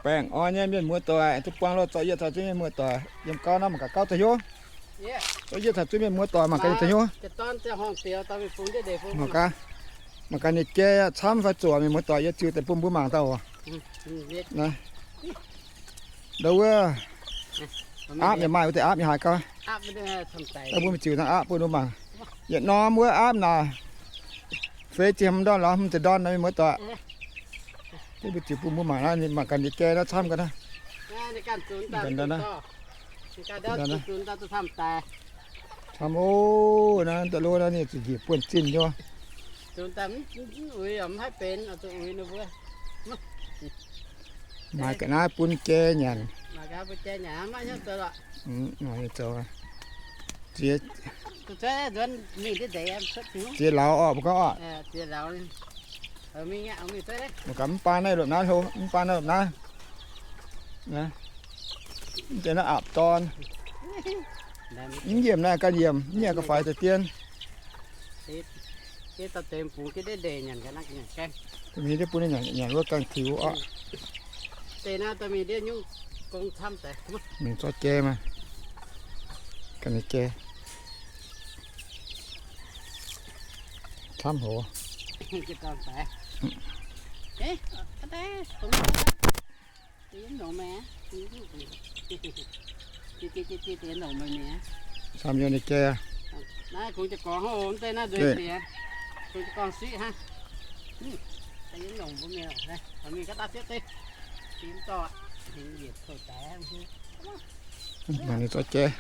Baengh orn nyei mienh muoz doic, duqv buangh loh zorqv yietc taux zuiz mienh muoz doic yiem gauv naaiv mangc gaax gauv daaih hnyouv. Zorqv yietc taux zuiz mienh muoz doic mangc gaax yietc taux hnyouv. Mangc gaax, mangc gaax ninh jai camv fai zuoqc mienh muoz doic yie ziux deix bun mbuo mangc daaih oc. Ndau wuov aapv yaac maaih wuov deix aapv yaac haaix gauh. Mbuo mingh ziux naaiv aapv bun mbuo mangc. Yietc norm wuov aapv naaic feix ziepc hmz ndorn lorz hmz ziepc ndorn nor mienh muoz doic. Mbuo ziux bun mbuo mangc naaiv, mangc gaax ninh jai naaiv camv ga'naaiv. Camv oc, naaiv da'lov naaiv ninh zuqc njiec buonv zinh nor. Maaiz ga'naaiv bun jai nyanc. Ziex lauz orqc, mbuo gorngv orqc. Mangc gaax mv baan naaiv lopc naaiv hlo, mv baan naaiv lopc naaiv. Mv deix naaiv aapv dorn. Mv yiemc naaiv ganh yiemc, mv nyanc ga'faix deix dien. Mingh ndiev bun ninh nyanc, nyanc wuov ganh tiux orqc. Mingh zorqv jai maah. Ganh ninh jai camv hoc. Camv yie ninh jai. Mangc ninh zorqv jai.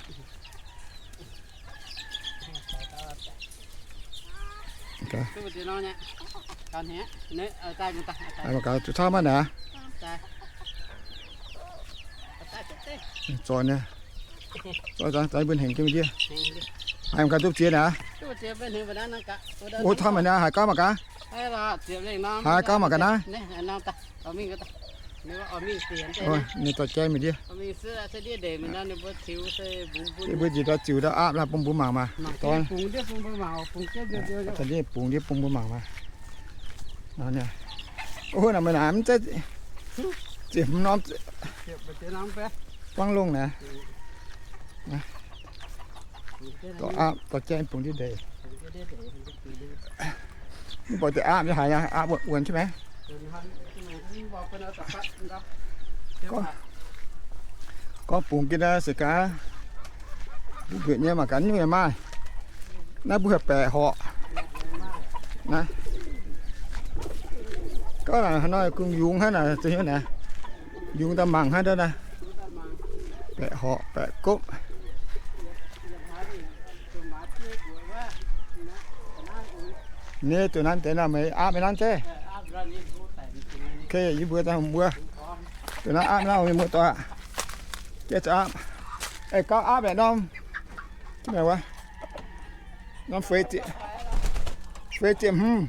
Mangc gaax zuqc camv maiv naaic. Zoih nyei. Zoih daaih mbuo hengx jienv mingh ndiev. Haiz mangc gaax duqv ziex naaic. O, camv maiv naaic, haaix gauv mangc gaax. Haaix gauv mangc gaax naaiv. Ninh dorh jai mingh ndiev. Mbuo njiec ndau ziux ndau aapv laaih bun mbuo mangc maah. Dorn. Bungx ndiev bun mbuo mangc maah. O, naaic meih naaic mv zeiz ziepc hmz norm buangv longh naaic. Dorh aapv dorh jai bungx ndiev ndeic. Mv baac deix aapv nyei haaix nyei, aapv wuonx jienv maiv? Gorngv bungx jienv naaiv se gaax, mbuo mbuoqc nyei mangc gaax nyungc yaac maaih. Naaiv mbuo haih baeqc horqc. Naaiv gorngv naaic haaix nor kungx yungz hnangv naaic, yungz daaih mangc hnangv naaiv. Baeqc horqc baeqc gopv. Nyei duqv nanv deix nor meih aapv nyei nanv zeiv. Yie mbuo daaih mbuo duqv nanv aapv nor mienh muoz doic. Jai zuqc aapv. Ei, gauv aapv aeqv, norm norm feix ziepc hmz,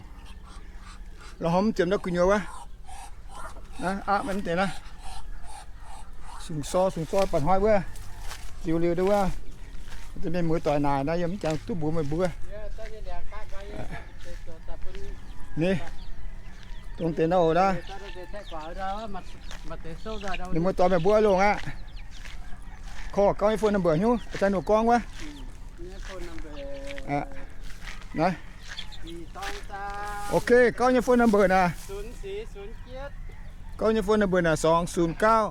lorz hmz ziepc ndau gu'nyuoz wuov. Aapv mv deix naaiv. Sung sor sung sor baac hnoi wuov, ziux liuz ndau wuov, mienh muoz doic naaic nor yie mv jangx duqv mbuox meih mbuo. Ni, dongh deix nor oc naaiv. Mienh muoz doic meih mbuo longc aqv. Korv gauv nyei phone number hnyouv, daaih nuqv gorngv wuov. Naaiv. Ok, gauv nyei phone number naaic. Gauv nyei phone number naaic, song sunc gauv,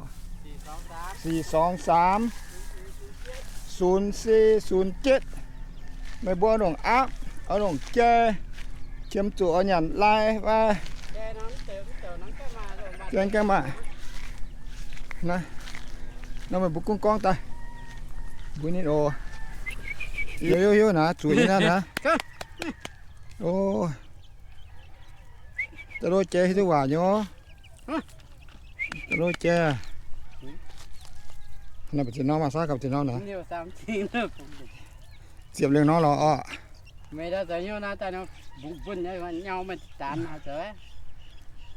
sic song saam, sunc se sunc jietv. Meih mbuo longc aapv, oix longc jai, qiemx zuqc oix nyanc lai fai, gaengh gaengh maaih. Naaiv, nor meih mbuo gunv gorngv daaih mbuo ninh oc. Hiuv, hiuv, hiuv naaiv zuqc nyei naaiv naaiv. O, da'lov jai hiuv duqv waac nyei. Da'lov jai. Naaiv mbu'ziex norm maah, sav gapv ziex norm naaic. Ziepc lengh norm lorqc orqc.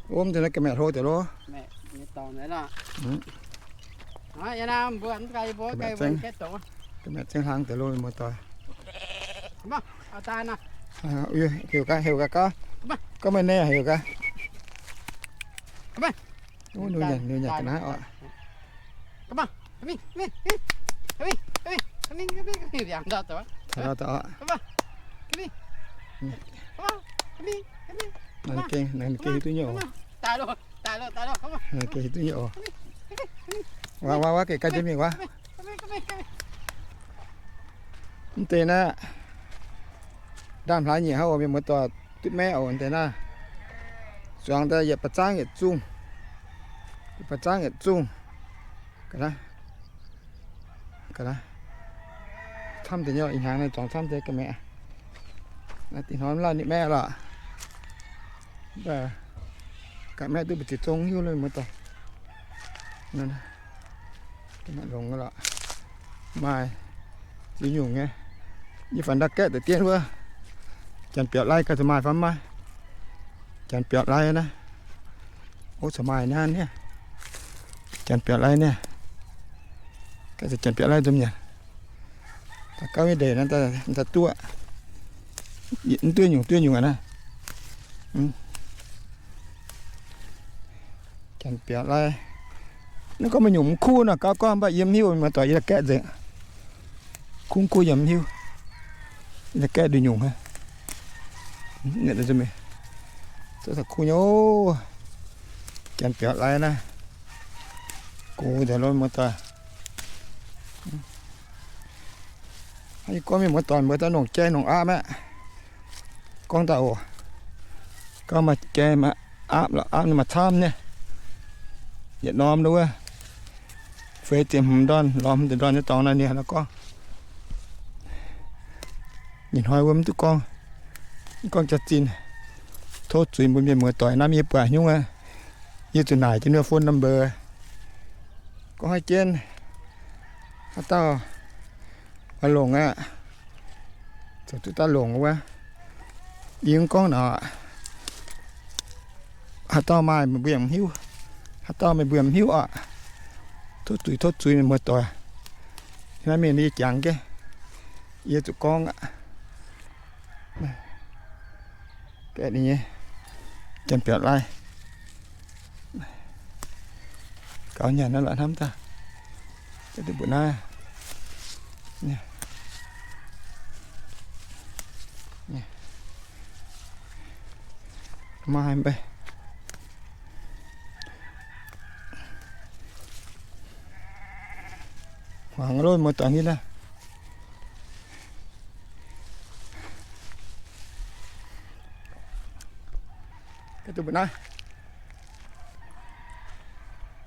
Wuov mv deix naaiv ga'maeqc hlo deix lov. Ga'maeqc zengv hlang deix lov, muoz-doic. Heuc gaax, heuc gaax gauv. Gorngv meih naaiv heuc gaax. Ninh nyanc ga'naaiv oc. Gengh hiuv duqv nyei oc. Gengh hiuv duqv nyei oc. Waac waac waac, geh ganh jienv mingh waac. Mv deix naaiv, ndaamv-hlaax nyiec hnangv oc, mienh muoz-doic, duqv maeqv oc. Mv deix naaiv, zuangx daaih yietc ba'zangv yietc zungh, yietc ba'zangv yietc zungh. Camv deix nyei, ih hnyangx naaiv zuangx camv deix ga'maeqc. Naaiv dih hnoi mv lauh ninh maeqv lorqc. Ga'maeqv duqv mbu'ziex zungh hiuv lo muoz-doic. Longx lorqc. Maaih ziex nyungc nyei. Yie faaux ndau gaeqv deix dien wuov. Janx-biauc lai gauh zuqc maaih fai mv maaih? Janx-biauc lai naaiv. Ov, zuqc maaih naaiv niaa. Janx-biauc lai niaa. Gauh zuqc janx-biauc lai nzunc nyanc. Daux gauv nyei ndeic naaiv daaih duqv. Mv duqv nyungc duqv nyungc aqv naaiv. Janx-biauc lai. Naaiv gorngv maaih nyungc mv kuv nor, gauv gorngv, mv baac yie mv hiuv, muoz-doic, yie la'gaeqv nzengc. Kuv mv kuv yie mv hiuv. Yie la'gaeqv nduqc nyungc hnangv. Kuv nyei oc. Janx-biauc lai naaiv. Gox nzengc lo muoz-doic. Yie gorngv mienh muoz-doic mbuo daaih longc jai longc aapv aqv. Gorngv daaih oc. Gorngv maaih jai maaih aapv lorqc, aapv nyei maaih camv nyei. Yietc norm lo wuov. Feix ziepc hmz ndorn, lorz hmz ziepc ndorn nyei dorngx naaiv ninh gorngv. Nyei hnoi wuov mv duqv gorngv, mv gorngv jaax-zinh. Tov zuiz mbuo mienh muoz-doic naaiv yie buatc hnyouv aqv. Yie zuqc naaic jienv wuov phone number. Gorngv haaix jienv, haaix dauh oix longc aqv, zoux duqv daaih longc wuov. Yie mv gorngv nor, haaix dauh maaih meih mbuo yaac mv hiuv, haaix dauh meih mbuo yaac mv hiuv oc. Tov zuiz, tov zuiz mienh muoz-doic. Naaiv mienh yie jangx jienv, yie zuqc gorngv aqv. Gaeqv ninh nyei janx-biauc lai. Gaux nyanc naaiv lorqc hnamv daaih. Mbuo naaiv maaih haaix mbeix. Hmuangx loh, muoz-doic, hitv naaiv. Ga'duqv mbu'naaiv.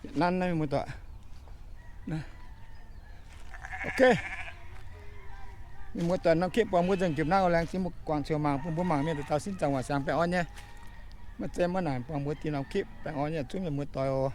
Yietc nanv naaiv, mienh muoz-doic. Ok. Mienh muoz-doic, norm คลิป buangh mbuo nzengc jiex naaiv oc. Laengz zingh mbuo guangc ziouc mangc, bun mbuo mangc mienh dauh dauh sin zaangc waac siangx baengh orn nyei. Maiv zeiz maiv naanc, buangh mbuo dinh norm คลิป baengh orn nyei zungv mienh muoz-doic oc.